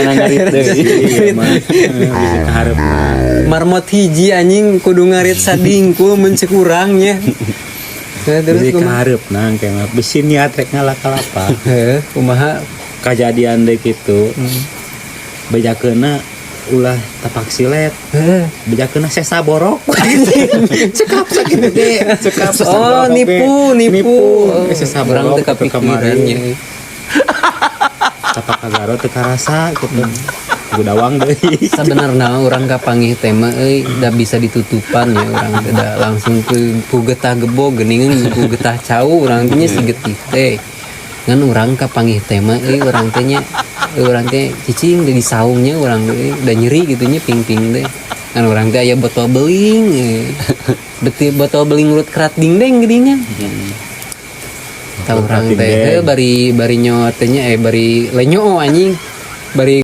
Ngarit deui. Iya mah. Bisa kaharepna. Marmot hiji, anjing, kudu ngarit sadingkul mun ceuk urang nya. Nah, terus Bisi kumaha? kaharepna engke mah. Bisi niat rek ngala kalapa. Heuh, kumaha? Kajadian deui kitu. Bejakeunna ulah tapak silet. Bejakeunna sesa borok. Cekap sakitu ge. Cekap sesa Oh, borok ge. nipu, nipu. Sesa Urang borok teu gitu kapikiran kamari. nya. Tapak kagaro teu karasa gitu. Gudawang deui. Sebenarnya urang kapanggih tema euy, da bisa ditutupan ya urang teh, da langsung ku getah gebog geuningan ku getah cau urang teh nya si getih teh. Ngan urang kapanggih tema euy, urang teh nya, urang teh cicing di saungnya urang teh euy, da nyeri gitu nya ping-ping teh. Ngan urang teh aya botol beling euy. Beti botol beling urut kerat dingdeng geuningan. Tahu urang teh Dingdeng. heuh, bari bari nyo teh nya, eh, bari lenyo anjing. Bari